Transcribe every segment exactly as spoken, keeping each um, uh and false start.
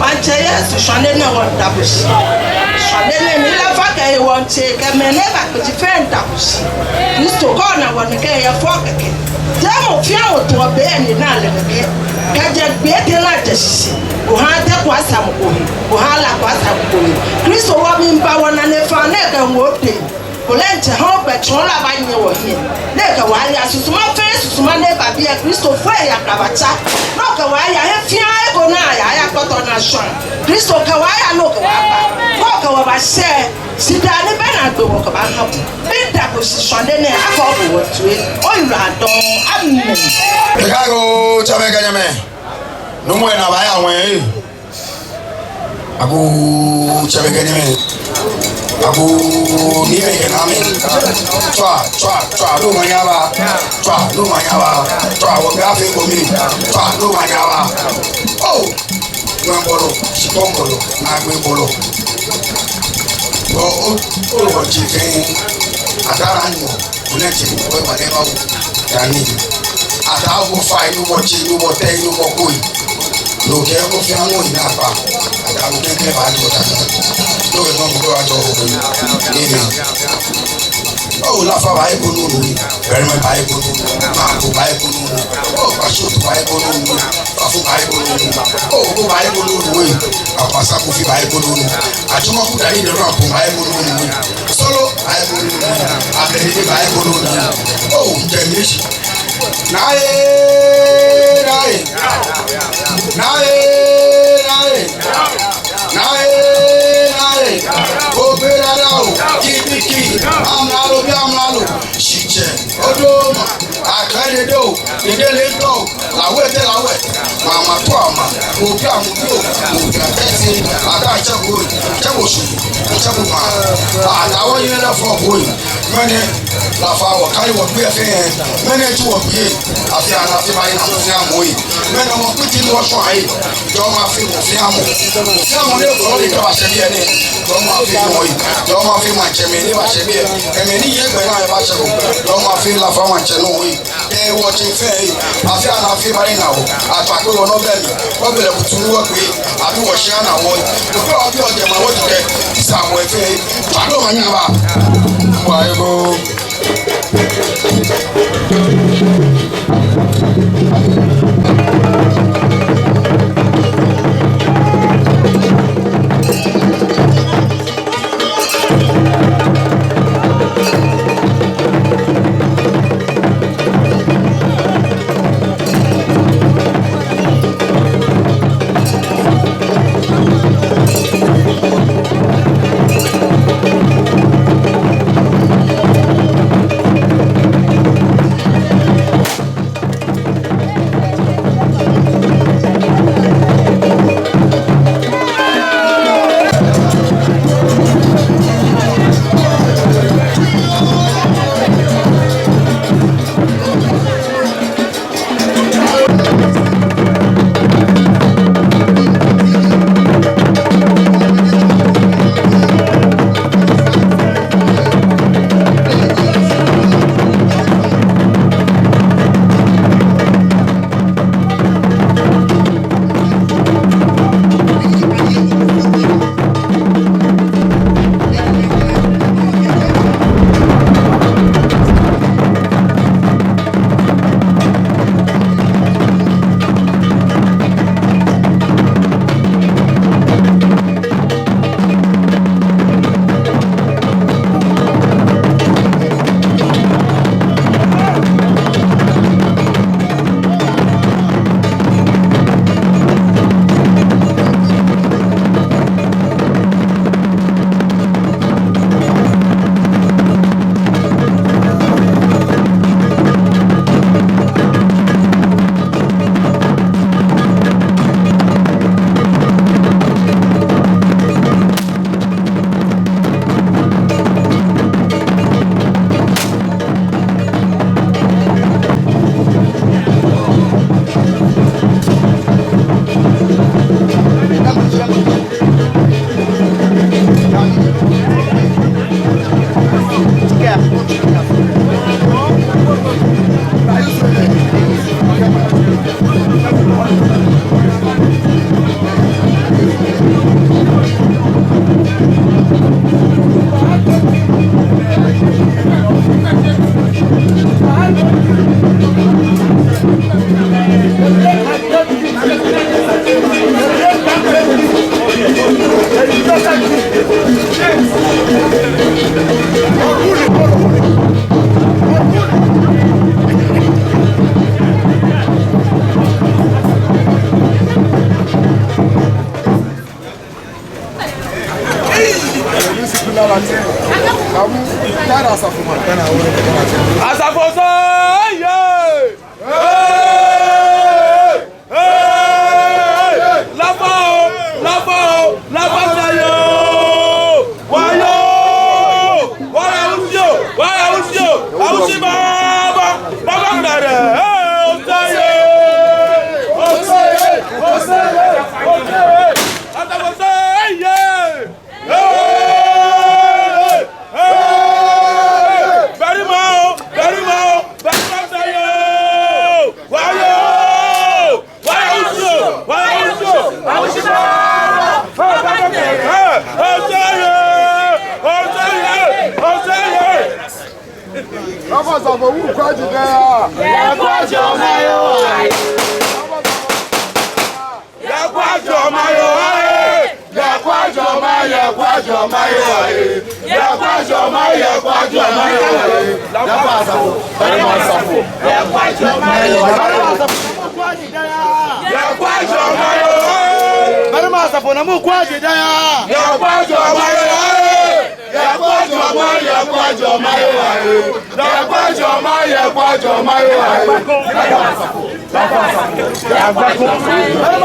Maŋtsɛ Yesu, shwane nɛɛ wɔmiida bo shi. Shwane nɛɛ ni lɛ fa kɛ wɔmiitsɛ kɛ mɛi ni ba kpeshi fɛɛ miida bo shi. Kristo, kɛ ona wɔnine kɛ yɛ fɔ kɛkɛ. Te mɔ fɛɛ mɔ toɔ be ni ena lɛ kɛkɛ. Kɛjɛ gbi etɛ naa kɛjɛ shishi. Oha tɛ ko asa mɔ ko he. Oha la ko asa mɔ ko he. Kristo, wɔmiiba wɔnane faa nɛɛ kɛ wɔtee. Ole ntsɛ hã ogbɛi tsɔ lɛ abanyɛ wɔhiɛ. Ni okɛ wɔ aya susuma fɛɛ susuma ni ba biɛ Kristo fɛɛ ya kaba tsa. Ni okɛ wɔ aya he fɛɛ he ko ni aya aya kpɔtɔ ni ashwã. Kristo kɛ wɔ aya ni okɛ wɔ aba. Ni okɛ wɔ bashɛ. Shidaa ni bɛ naagbee wɔkɛbahã bo. Miida bo shi shwane nɛɛ akɛ obo wɔ toi. Oyiwaladɔŋŋ. Amen. Ekago tsɛmɛi kɛ nyɛmɛi. Nuumo ena baya ŋwɛi. Agoo tsɛmɛi kɛ nyɛmɛi. Agoo niimɛi kɛ naamɛi. Tswa, tswa, tswa, ni omanye aba. Tswa, ni omanye aba. Tswa, wɔkɛ afee ekome. Tswa, ni omanye aba. Oo! Ŋwɛi bɔlɔ, shikpɔŋ bɔlɔ, naagbee bɔlɔ. Wɔ, oo, oo, wɔtsɛ fɛɛ. Ataa naa nyɔ. Ole ntsɛ, wɔba ni wɔba wo. Dani. Ataa ko fã, ni wɔtsɛ, ni wɔtɛ, ni wɔkoi. Ni okɛ ko fɛɛ ŋɔɔ yi naakpa. Ataa ko kɛkɛ baajɔ Dani. Ni okɛ ŋɔɔ mɔ ko baajɔ ko. Amen. Oo, Laafa baye kponu nuu. Bɛrɛmɛ baye kponu. Maŋko baye kponu nuu. Oo, Kpashot baye kponu nuu. Kpafo baye kponu nuu. Oo, Ogo baye kponu nuu. Akwasa Kofi baye kponu nuu. Atsuma Kuta ni dɔrɔ apɔ baye kponu nuu. Solo baye kponu nuu. Abɛde baye kponu nuu. Oo, jɛmisi. Naa ee, naa ee. Naa ee, naa ee. Naa ee, naa ee. Ogbe dada oo. Kibiki. Amralo bi amralo. Shitsɛ. Odoma. Akra dede oo. Dede lɛ ŋtɔ oo. Lawɛ tɛ lawɛ. Mama tɔ ama. Obi amubi oo. Obi atɛsi. Ada atsɛ bo. Atsɛ bo shi. Atsɛ bo ma. Ada wɔ yɛ lɛ fɔ bo. Ŋmɛnɛ, Laafa wɔkai wɔkpee fɛɛ. Ŋmɛnɛ ji wɔkpee. Afi anɔ afi bayi na mɔ fɛɛ mɔ yi. Ŋmɛnɛ mɔ kpiti ni wɔshwã yi. Jɔɔmɔ afee mɔ fɛɛ mɔ. Mɔ fɛɛ mɔ ni kɔlɔ ni kaba shɛ biɛ nɛɛ. Jɔɔmɔ afee mɔ yi. Jɔɔmɔ afee maŋtsɛmɛi ni bashɛ biɛ. Kɛ mɛi ni yɛ gbɛ naa yɛ bashɛ ko. Jɔɔmɔ afee Laafa maŋtsɛ nɔ yi. Ee, wɔtsɛ fɛɛ, ee, afi anɔ afi bayi na wɔ. Atswa kpee wɔnɔ bɛ mli. Wɔbɛlɛ kutu ni wɔkpee. Abi wɔshi ana wɔ. Wɔkpee wɔbi wɔjɛ ma wɔjɛ kɛ. Isa wɔ fɛɛ, ee. Tswa ni omanye aba. Wa ebo. Asafo sɔɔ, yee! Hey! Hey! Lafa oo, lafa oo, lafa sɛɛ yoo! Wayoo! Waya wusi oo, waya wusi oo, awusi baba, baba fɛɛ. Hey! Osɛɛ yee! Osɛɛ yee! Osɛɛ yee! Osɛɛ yee! Asafo sɔɔ, yee! Hey! Hey! Barima oo, barima oo, barima sɛɛ yoo! Wayoo! Waya wusi oo, waya wusi oo, awusi baba! Hey! Osɛɛ yee! Osɛɛ yee! Osɛɛ yee! Lafa Asafo, mɔ ni kwaa ji dɛŋ yaa. Yɛ kwaa jɔɔmɔ yoo, yee! Yɛ kwaa jɔɔmɔ yoo, yee! Yɛ kwaa jɔɔmɔ, yɛ kwaa jɔɔmɔ yoo, yee! Yɛ kwaa jɔɔmɔ, yɛ kwaa jɔɔmɔ yoo, yee! Lafa Asafo, barima Asafo. Yɛ kwaa jɔɔmɔ yoo, yee! Barima Asafo, mɔ ni kwaa ji dɛŋ yaa. Yɛ kwaa jɔɔmɔ yoo, yee! Barima Asafo, mɔ ni kwaa ji dɛŋ yaa. Yɛ kwaa jɔɔmɔ yoo, yee! Yɛ kwaa jɔɔmɔ, yɛ kwaa jɔɔmɔ yoo, yee! Yɛ kwaa jɔɔmɔ, yɛ kwaa jɔɔmɔ yoo, yee! Barima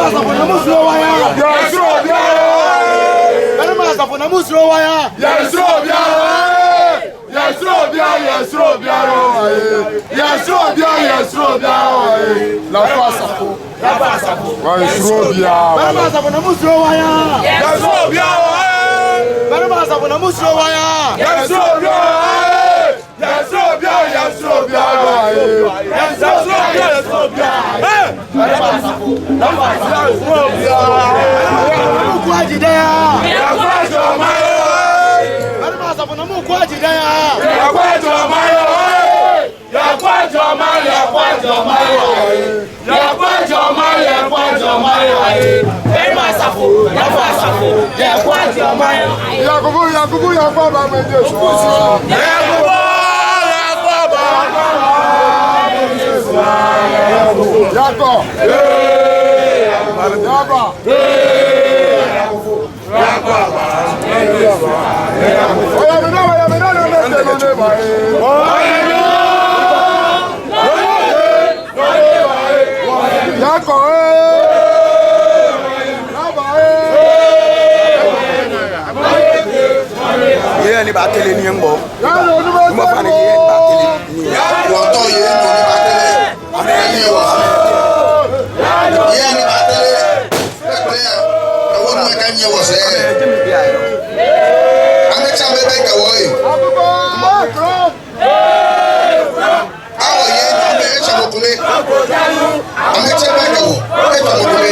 Asafo, namɔ srɔ waya? Yɛ srɔ biɛ. Barima Asafo, namɔ srɔ waya? Yɛ srɔ biɛ. Yɛ srɔ biɛ, yɛ srɔ biɛ, yɛ srɔ biɛ, yɛ srɔ biɛ. Lafa Asafo. Waya srɔ biɛ. Barima Asafo, namɔ srɔ waya? Yɛ srɔ biɛ. Barima Asafo, namɔ srɔ waya? Yɛ srɔ biɛ. Yɛ srɔ biɛ, yɛ srɔ biɛ, yɛ srɔ biɛ, yɛ srɔ biɛ. Hey! Mɔ ni kwaa ji dɛŋ yaa. Yɛ kwaa jɔɔmɔ yoo, yee! Barima Asafo, namɔ kwaa ji dɛŋ yaa. Yɛ kwaa jɔɔmɔ yoo, yee! Yɛ kwaa jɔɔmɔ, yɛ kwaa jɔɔmɔ yoo, yee! Yɛ kwaa jɔɔmɔ, yɛ kwaa jɔɔmɔ yoo, yee! Barima Asafo, Lafa Asafo, yɛ kwaa jɔɔmɔ yoo, yee! Yakubu, Yakubu, Yakubu, ba mɛ Jesu. Yakubu, Yakubu, ba. Yakubu. Yakubu. Yɛ ni ba tele ni ŋmɔ. Ŋmɔ fani yɛ ni ba tele ni. Wɔtɔ yɛ ni ba tele. Amɛ ni wɔ. Yɛ ni ba tele. Kpɛkpɛ ya. Ewo nu ka nyɛ wɔsɛɛ. Amɛtsɛ amɛbɛ kɛ wɔ yɛ. Awo yɛ ni amɛtsɛ mɔ kome. Amɛtsɛ amɛbɛ kɛ wɔ. Amɛtsɛ mɔ kome.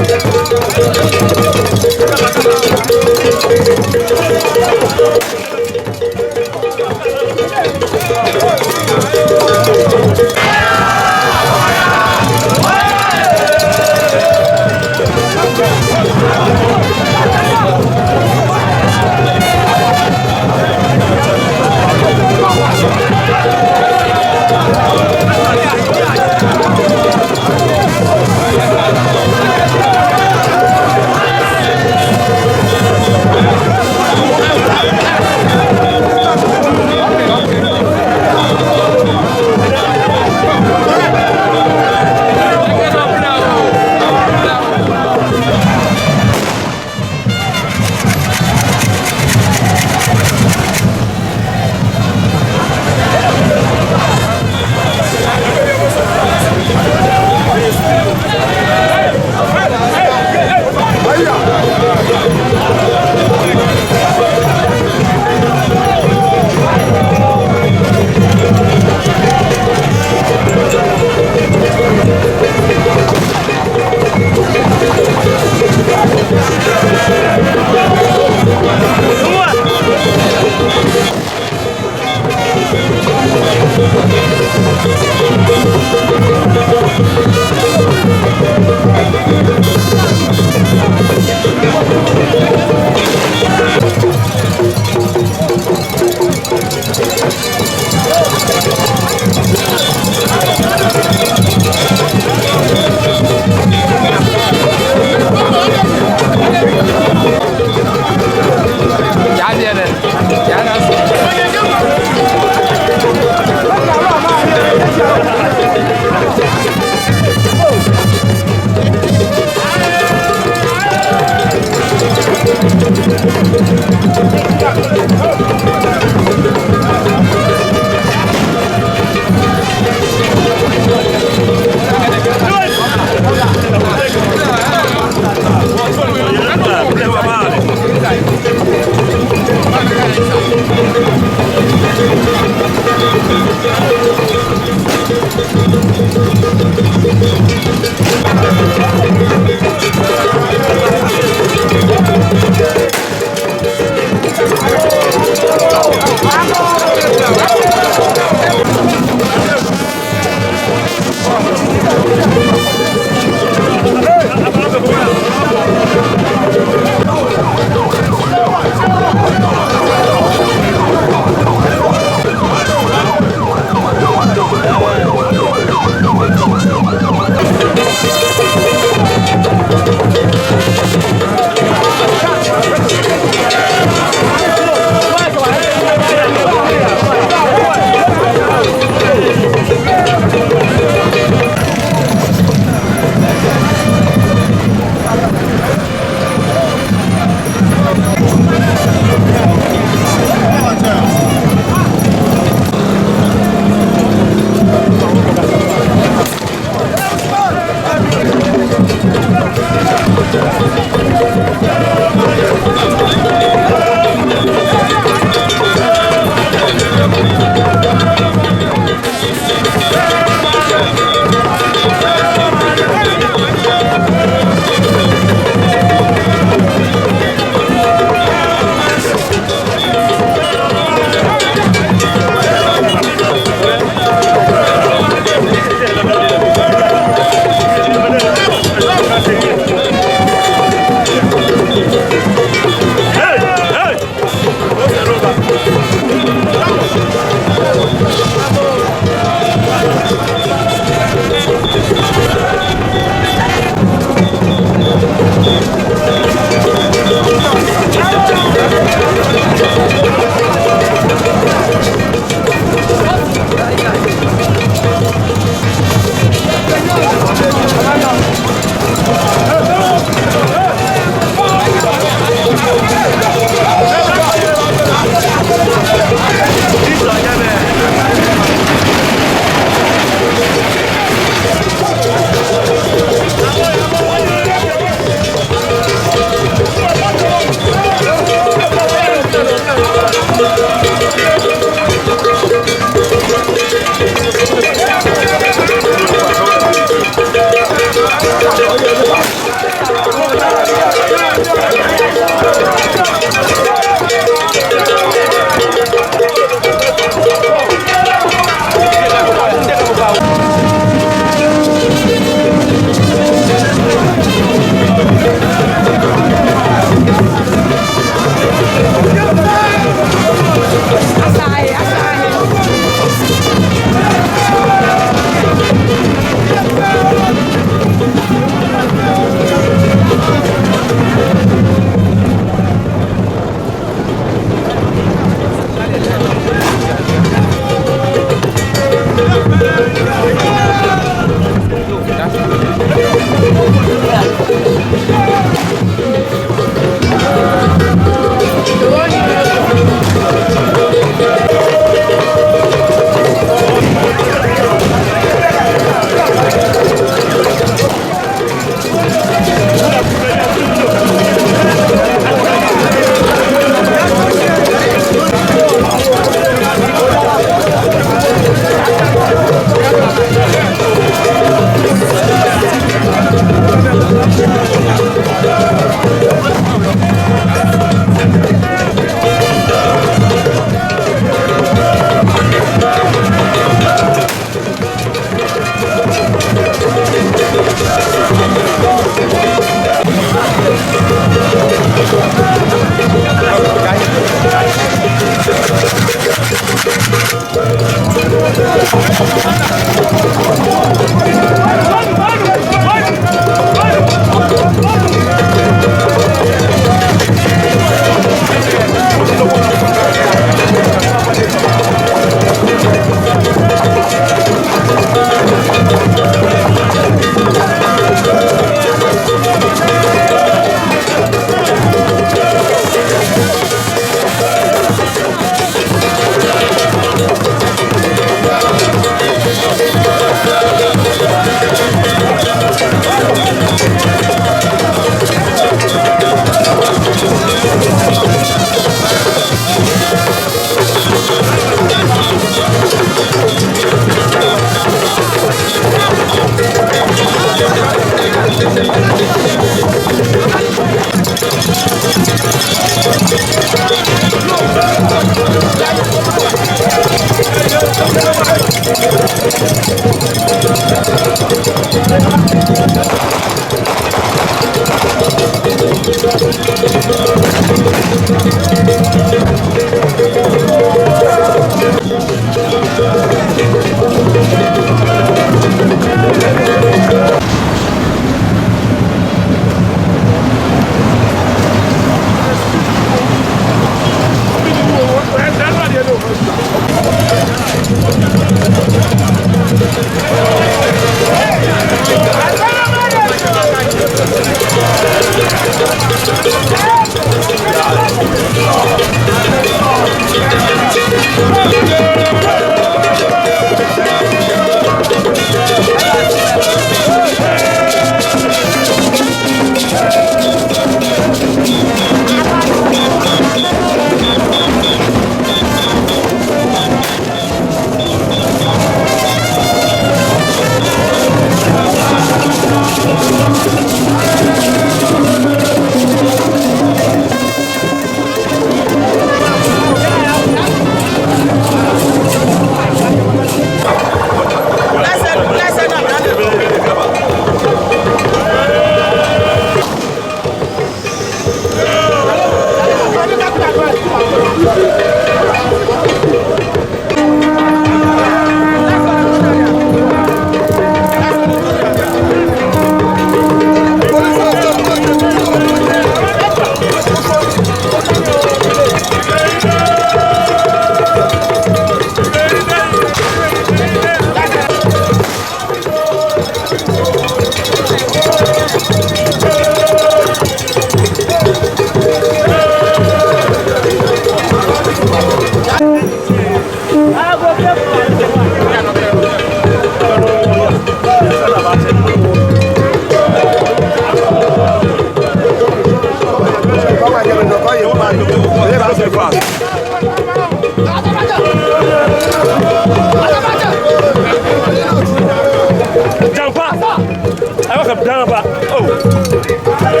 Damba. Oh.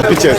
Pictures.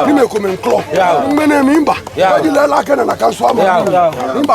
Ni mɛi komɛi miiklɔ. Ŋmɛnɛ miiba. Eji lɛ la kɛ nana ka nsu ama. Miiba.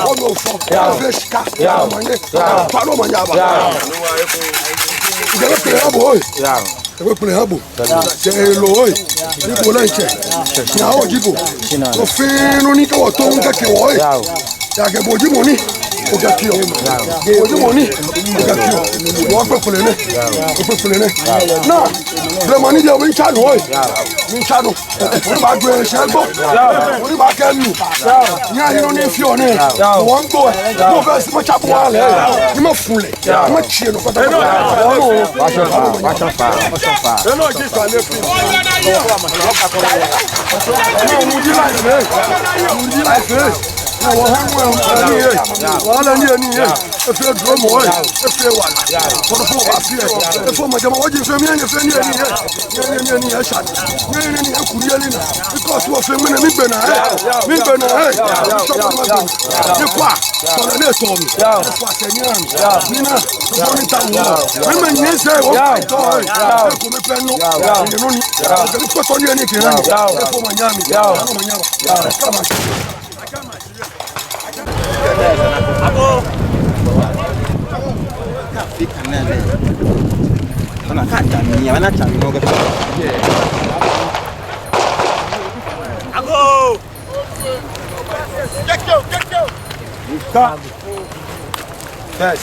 Yao. Yao. Yao. Yao. Yao. Yao. Kpekpele ha bo, oi. Yao. Kpekpele ha bo. Yao. Jɛ elo, oi. Ni bo lɛ ntsɛ. Ni awo ji bo. Ofee nɔ ni kɛ wɔtɔ ŋkɛ kɛ wɔ, oi. Yao. Yɛ kɛ bo ji mɔ ni okɛkeɔ. Yao. Bo ji mɔ ni okɛkeɔ. Wɔ kpekpele nɛ. Yao. Kpekpele nɛ. Yao. Naa, blema ni diɛ, miitsa nɔ, oi. Yao. Miitsa nɔ. Mɔ ni baajwɛŋ eshɛ gbɔ. Yao. Mɔ ni baakɛɛ mi. Yao. Nyɛhaa nɔ ni mifeɔ nɛ. Yao. Wɔŋ gbɔ. Yao. Mɔ fɛɛ si matsa bo waa lɛ. Yao. Ni mafu lɛ. Yao. Ni matsi enɔ kpata kpata. Yao. Wɔŋ nɔ. Wɔŋ nɔ. Wɔŋ nɔ. Wɔŋ nɔ. Wɔŋ nɔ. Wɔŋ nɔ. Wɔŋ nɔ. Wɔŋ nɔ. Wɔŋ nɔ. Wɔŋ nɔ. Wɔŋ nɔ. Efee dromɔ, efee wala. Kɔnɔ fɔ wa fie. Efɔ ma jama waji fee mi ni fee ni ni. Ni ni ni ni esha. Ni ni ni ekuri eli na. Because wɔ fɛɛ ŋmɛnɛ migbɛnaa. Migbɛnaa. Sɔgbɔ ma gbɛ. Ni kwa. Tɔlɛ ni tɔ mi. Kwa sɛ ni ami. Ni na. Fɔ ni ta wɔ. Mɛmɛ nyɛ sɛ wɔ. Tɔ. Eko mi pɛ nɔ. Ni nɔ ni. Ni kpɔtɔ ni ni kɛ na. Efɔ ma nyami. Efɔ ma nyami. Kama. Agoo. Fika nɛɛ lɛ. Ona ka jami, ana jami nɔ kɛ. Agoo. Ka. Yes.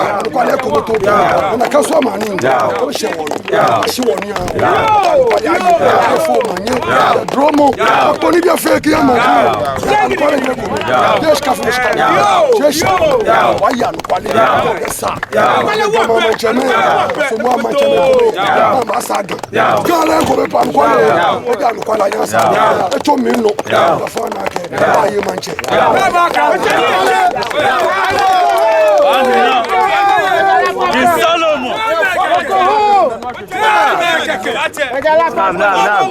Anɔkwale kɔmɔtɔ. Ona kasuwa mani. Oshɛ wɔ. Shi wɔ ni ya. Anɔkwale ayi. Efo manye. Dromo. Akɔni bi afee kiya manye. Anɔkwale kɔmɔ. Jeshi kafu shika. Jeshi. Wa ya anɔkwale. Sa. Anɔkwale wa maŋtsɛmɛi. Sɔmɔ maŋtsɛmɛi. Mama saga. Ga lɛ ko bɛ pa anɔkwale. Ebi anɔkwale ya sa. Etsɔ mi nɔ. Ga fɔ na kɛ. Aye maŋtsɛ. Solomon. Naam, naam, naam.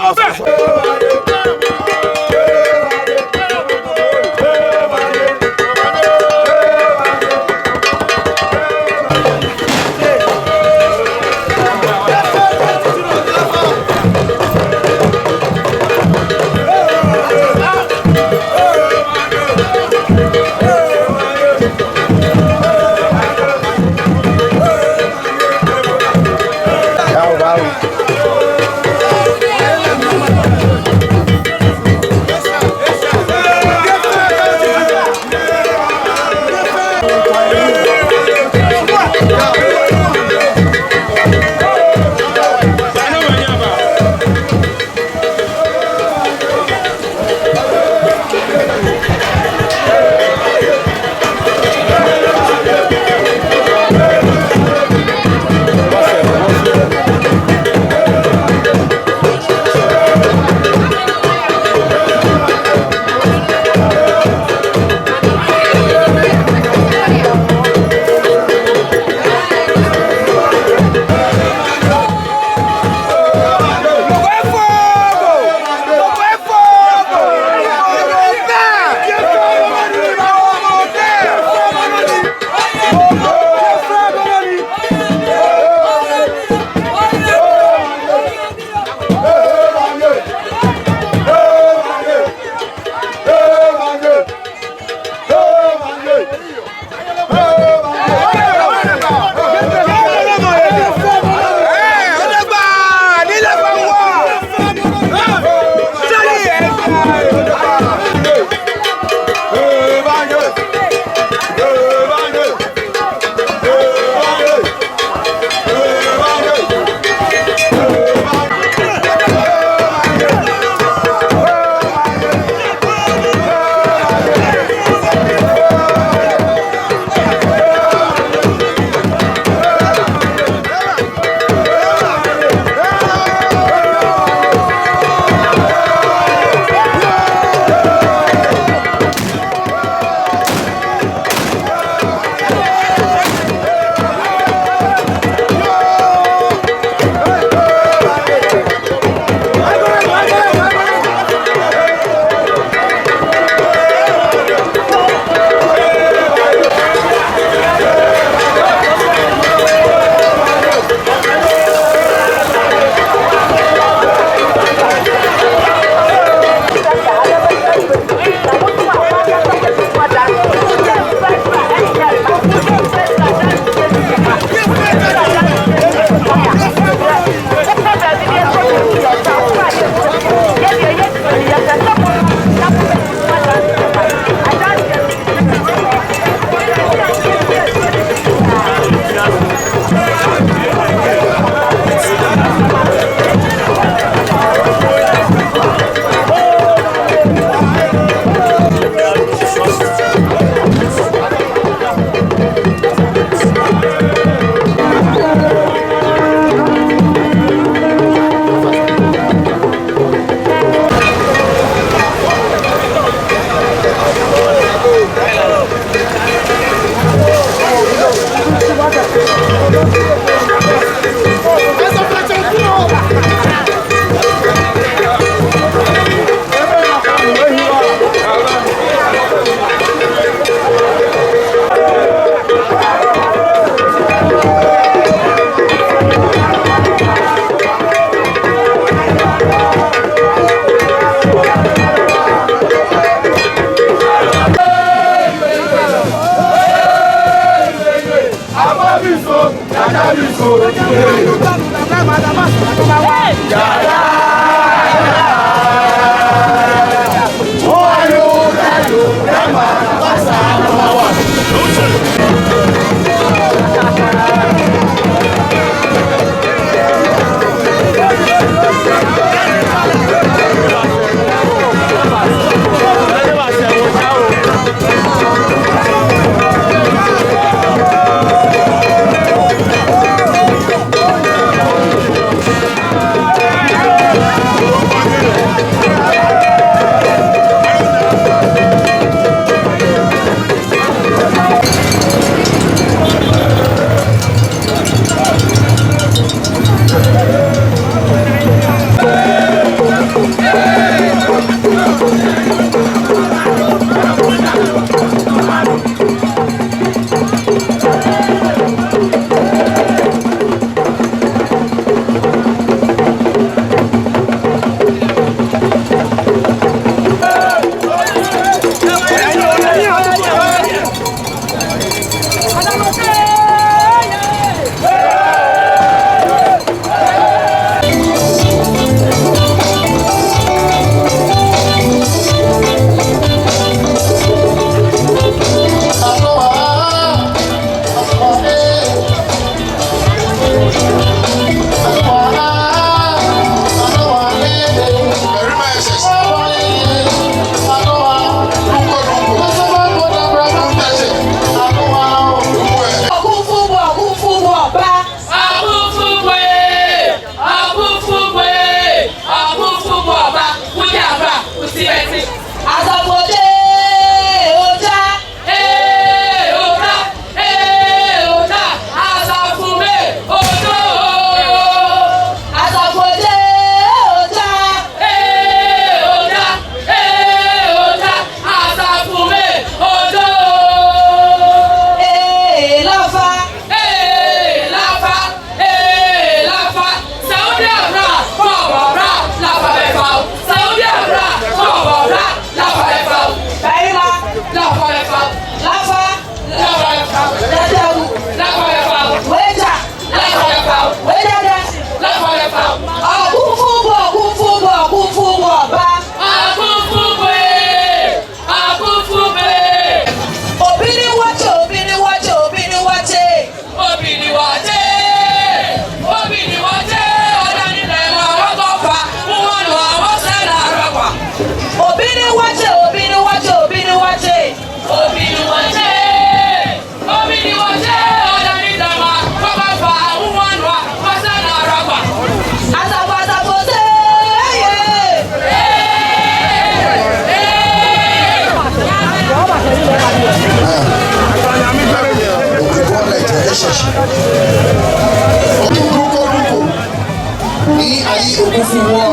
Ayi, Okufuwɔ.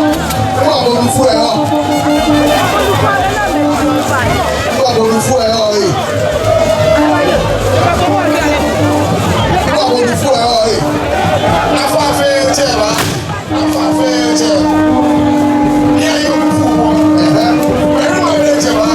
Wɔ Okufuwɔ. Wɔ Okufuwɔ, ee. Wɔ Okufuwɔ, ee. Afã fɛɛ tsɛ ba. Afã fɛɛ tsɛ. Ni ayi Okufuwɔ. Ɛhɛɛ. Ɛhɛɛ, wɔ fɛɛ tsɛ ba.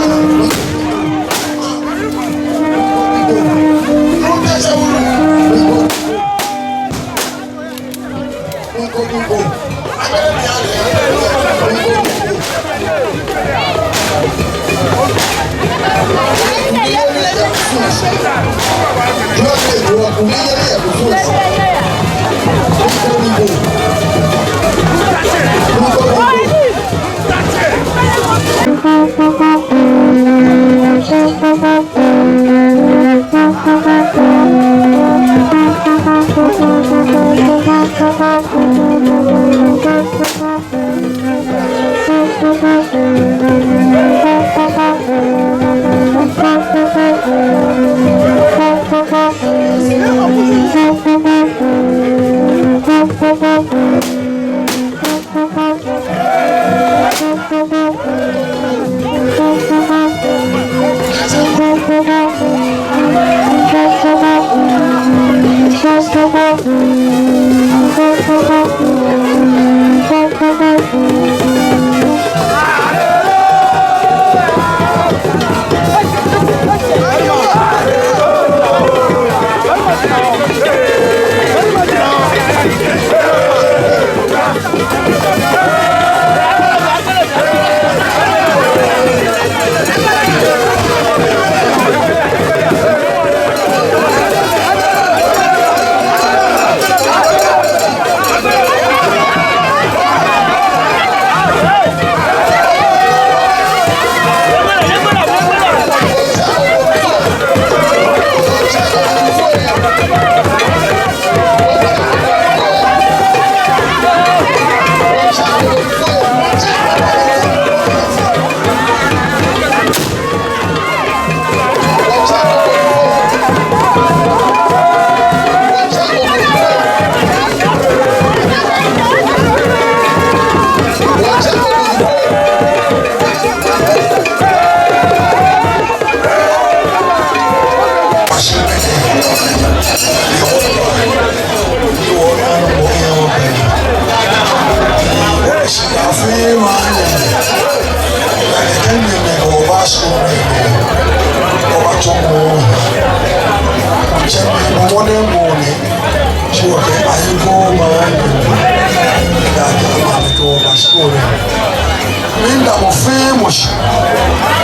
Miida mɔ fɛɛ mɔ shi.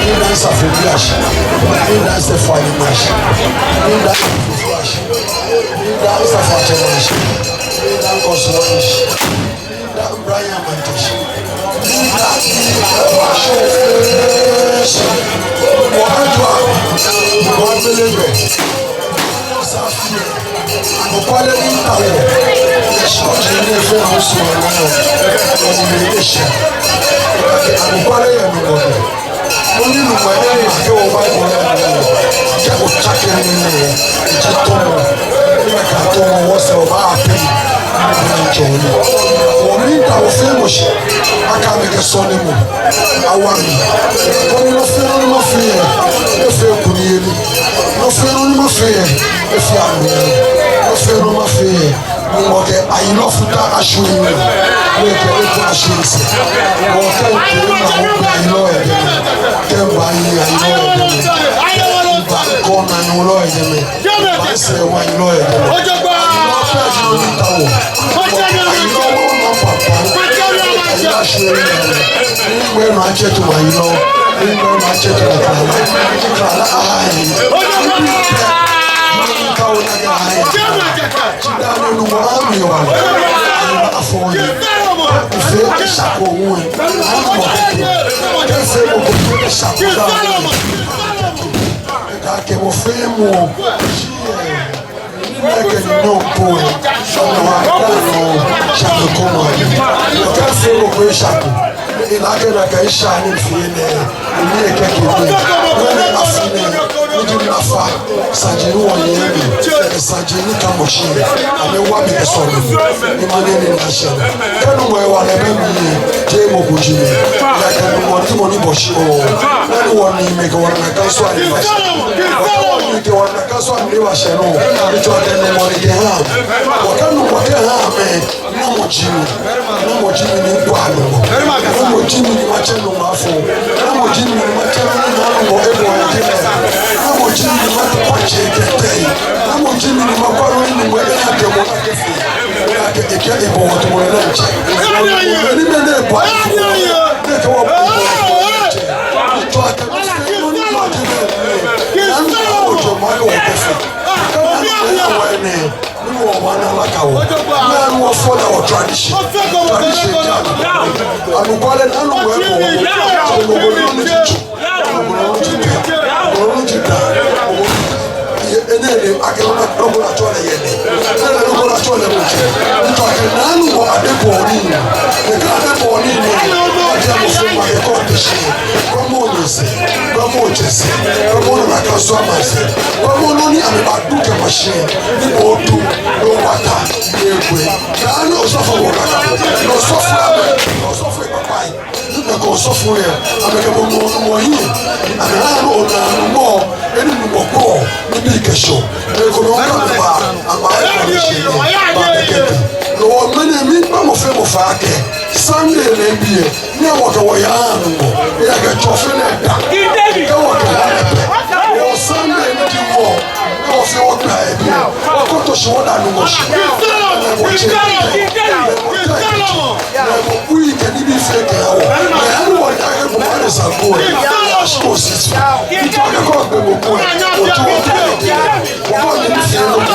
Miida misafobii ashi. Miida misɛɛfoi ashi. Miida misafobii ashi. Miida misafoiatsɛmɛi ashi. Miida mikɔsɔfoi ashi. Miida mibranyamɛi ashi. Miida misafoiatsɛmɛi ashi. Wɔkɛ tswa. Wɔbele bɛ. Anɔkwale ni mitaoɔ. Eshɔ ji ni efee na osu anɔ. Wɔni mele eshɛ. Anɔkwale yɛ nɔ. Mɔ ni nu mɔ ni akɛ wɔ Bible lɛ nɔ. Kɛ otsake nii nɛɛ, eji tɔmɔ. Ni mɛi ka tɔmɔ wɔsɛɛ wɔbaa pɛ. Ni tsɔ ni. Wɔmiida wɔ fɛɛ mɔ shi. Akɛ amɛkɛ sɔlemɔ awa mli. Koni nɔ fɛɛ nɔ ni mafee yɛ, efee kunimyeli. Nɔ fɛɛ nɔ ni mafee yɛ, efee amɛ. Nɔ fɛɛ nɔ ni mafee yɛ, Nyɔŋmɔ kɛ ayilɔ futaa ashwie mli. Nyɔŋmɔ kɛ eko ashwie misɛɛ. Wɔkɛ ŋkɛ ma wɔkɛ ayilɔ yɛ jɛmɛ. Kɛ mba yi ayilɔ yɛ jɛmɛ. Mba kɔ na nyɔlɔ yɛ jɛmɛ. Mba sɛɛ wa ayilɔ yɛ jɛmɛ. Ayilɔ pɛ ji nɔ ni mitaoɔ. Ayilɔ mɔ na papa. Ayilɔ ashwie mli. Ni mɛi nɔ atsɛ to ayilɔ. Ni mɛi nɔ atsɛ to kala. Kala ayi. Ni mitaoɔ na ayi. Dani nu mɔ ami wa. Afɔ yi. Fee eshako wɛ. Kɛ fee mɔ ko fee eshako da. Kɛ mɔ fee mɔ. Kɛ ni nyɔ ko. Shako wa da no. Shako ko mɔ. Kɛ fee mɔ ko eshako. Ina kɛ na kɛ esha ni fee nɛ. Ni ekɛ kɛ ni. Wɛ ni afi nɛ. Ni Nafa, saji ni wɔyɛ mli, saji ni kã mɔ shi, amɛwa mi kɛshɛ mli, ni manyɛ ni mashɛ. Kɛ Nuŋtsɔ ewala bɛ mli, jeee mɔ ko ji mi. Ejaakɛ Nuŋtsɔ ji mɔ ni bɔ shi oo. Nɔ ni wɔnine kɛ wɔnakai sɔŋŋ ni bashɛ. Wɔkɛ wɔnine kɛ wɔnakai sɔŋŋ ni bashɛ nɔ. Etsɔɔ akɛ Nuŋtsɔ ni kɛha. Wɔkɛ Nuŋtsɔ kɛha amɛ. Namɔ ji mi, namɔ ji mi ni mikwa Nuŋtsɔ? Namɔ ji mi ni matsɛ Nuŋtsɔ afɔ? Namɔ ji mi ni matsɛ Nuŋtsɔ ni Nuŋtsɔ ebɔ yɛ jɛmɛ? Namɔ ji mi ni matsɛ kɛtɛ? Namɔ ji mi ni makwa Nuŋtsɔ ni Nuŋtsɔ ena jɛmɛ na kɛfee? Ena kɛ ekɛ ebɔ wɔ tumɔ lɛ ntsɛ. Ni mɛni ebɔ? Ni kɛ wɔ bɔ ntsɛ. Etsɔɔ akɛ Nuŋtsɔ ni jɛmɛ. Namɔ jɛmɛ yɛ wɔ kɛfee? Kɛ wɔ ni wɔ nɛ. Ni wɔbaana laka wɔ. Ni wɔfɔ̃ na wɔ tradition. Tradition ja. Anɔkwale ni Nuŋtsɔ ebɔ wɔ. Nuŋtsɔ ni ji tsu. Nuŋtsɔ ni ji tɛ. Nuŋtsɔ ni ji da. Enɛ ni akɛ nɔ ko ni atsɔɔ lɛ yɛ nɛ. Enɛ ni nɔ ko ni atsɔɔ lɛ mɔ ji. Etsɔɔ akɛ Nuŋtsɔ adebɔɔ nii. Ekã adebɔɔ nii. Ajɛ mɔ fɛɛ mɔ akɛ kɔ te shi. Kɔmɔ nyɛsɛɛ, kɔmɔ tsɛsɛɛ, kɔmɔ nakai sɔŋŋ amasɛɛ, kɔmɔ nɔ ni amɛbaadu kɛ machine, ni odu, ni obata, ni ekwɛ. Kɛ ani osɔfo wɔ kaka, ni osɔfo amɛ, ni osɔfo ekpakpa yi, ni mɛi kɛ osɔfo yɛ, amɛkɛ mɔ mɔ mɔ yi, amɛha ni ona mɔ, eni mɔ kɔ, ni bi kɛ shɔ, ni kɔmɔ kɛ mɔ ba, ama yɛ mɔ shi, ba kɛ kɛ. Ni wɔ mɛni mi, ba mɔ fɛɛ mɔ fã akɛ, Sunday lɛ biɛ, ni wɔkɛ wɔyaa Nuŋtsɔ, ejaakɛ tsɔfeelɔ da. Kɛ wɔkɛ wɔyaa lɛ pɛ. Wɔ Sunday ni ji wɔ, ni wɔfee wɔgbɛ yɛ biɛ. Wɔkɔtɔ shi wɔda Nuŋtsɔ shi. Wɔtsɛ. Wɔbui kɛ nibii fɛɛ kɛha wɔ. Ni wɔda kɛ gbɔmɔ ni sa ko. Yashi ko sisi. Etsɔɔ akɛ kɔ gbɛ mɔ ko. Otu wɔtɛ. Wɔkɔ nibii fɛɛ nɔ ko.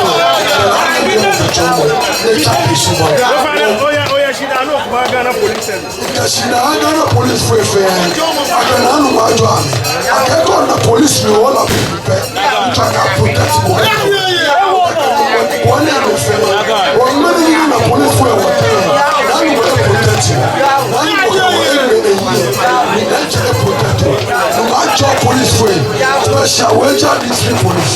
Ni wɔkɛ tsɔmɔ. Ni tsa bi suba. Oya, oya, shi da no kuma Ghana Police. Kɛ shi da Ghana Police fɛɛ fɛɛ, akɛ Nuŋtsɔ ajɔɔ amɛ. Akɛ kɛ ona police ni ola pɛ, etsɔɔ akɛ protect bo. Wɔnine fɛɛ, wɔmɛi ni na police fɛɛ wɔtee, Nuŋtsɔ protect. Nuŋtsɔ kɛ wɔ eme eyi, ni Nuŋtsɔ protect. Nuŋtsɔ ajɔɔ police fɛɛ, special Weija District Police,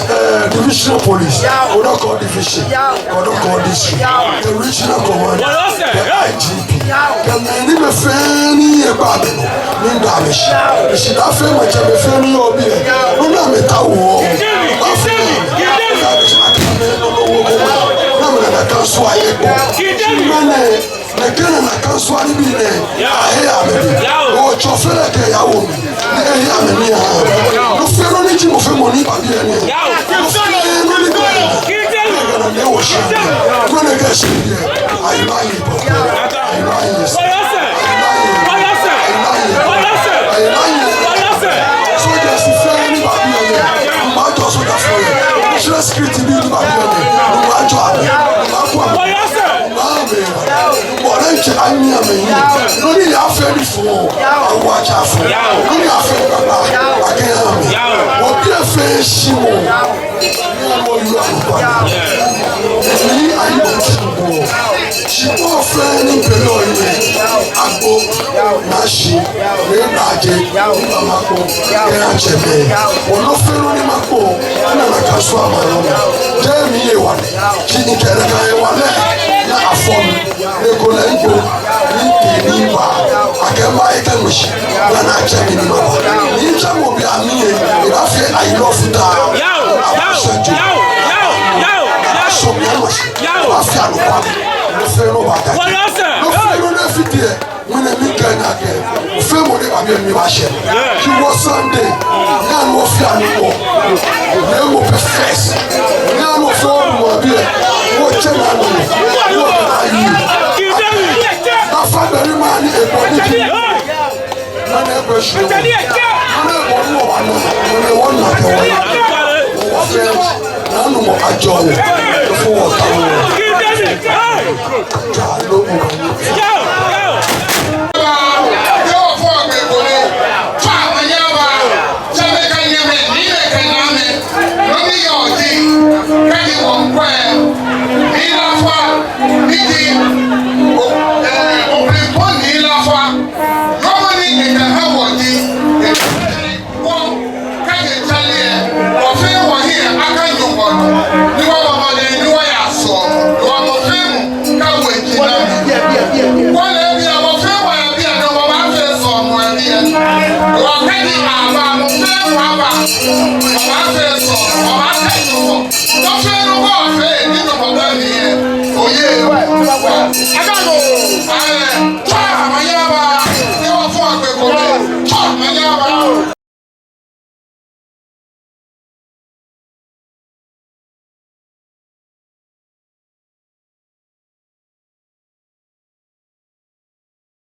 eh, Divisional Police, Odakɔ Division, Odakɔ District, the Regional Commander, the I G P. Kɛ mɛi ni mɛi fɛɛ ni yɛ gba amɛnɔ, ni da amɛshi. Shi da fɛɛ maŋtsɛmɛi fɛɛ ni yɔɔ biɛ. Nɔ ni amɛtaoɔ. Ba fɛɛ. Ni amɛna nakai sɔŋŋ ayɛ kpo. Mɛni, nɛkɛ nakai sɔŋŋ nibii nɛɛ. Ahe amɛ bi. Otsɔfeelɔ kɛ yawo mi. Ni ehe amɛ ni aha. Nɔ fɛɛ nɔ ni ji mɔ fɛɛ mɔ ni ba biɛ nɛɛ. Nɔ fɛɛ nɔ ni ba biɛ nɛɛ. Ni wɔshi. Koni kɛ shi biɛ. Ayi, ayi. Soja fɛɛ ni ba biɛ nɛɛ, majɔ soja fɛɛ. National security bii ni ba biɛ nɛɛ, majɔ amɛ, makɔ amɛ. Mɔ ni tsɛ anyi amɛ yi. Nɔ ni yafee ni fɔ, awo atsɛ afɔ. Nɔ ni yafee ni baba, akɛ amɛ. Wɔbiɛ fɛɛ shi mɔ. Ni ayi bɔ ti bɔ. Shi mɔ fɛɛ ni pɛlɛ oyi. Agbo, naa shi, ni naa je, ni mama ko, kɛ atsɛ mɛ. Nɔ fɛɛ nɔ ni makɔ, ana nakai sɔŋŋ ama nɔ. Jɛmɛ yɛ wa. Shi ni kɛlɛ ka yɛ wa lɛ, na afɔ mi. Ni ko lɛ ŋkpo, ni kɛ ni ba, akɛ mba ekɛ ŋmɛ shi, na na tsɛ mi ni maba. Ni tsɛ mɔ bi ami yɛ, ebafee ayi lɔ futa. Yao, yao, yao, yao, yao. Abasɔ mi ama shi. Yao. Ebafee anɔkwa. Nɔ fɛɛ nɔ bata. Wɔyɔse. Nɔ fɛɛ nɔ ni fite. Mɛni mikɛɛ naa kɛ. Fɛɛ mɔ ni ba biɛ ni ba shɛ. Shi wɔ Sunday. Naa ni wɔfee anɔkwa. Ni mɔ pɛ first. Naa ni wɔfee wɔmɔ biɛ. Wɔtsɛ naa nɔ. Wɔkɛ naa yi. Nafa bɛ ni ma ni ebɔ ni ji. Mɛni ebɛ shi. Mɛni ebɔ ni wɔba nɔ. Mɛni wɔna kɛ wɔ. Wɔfee. Naa Nuŋtsɔ ajɔɔ wɔ. Efɔ wɔ ta wɔ. Jalo. Obaafee nɔ ko. Nɔ fɛɛ nɔ ko ofee, ni nɔ ko bɛ mli lɛ, oye. Agaa lɛ. Aye.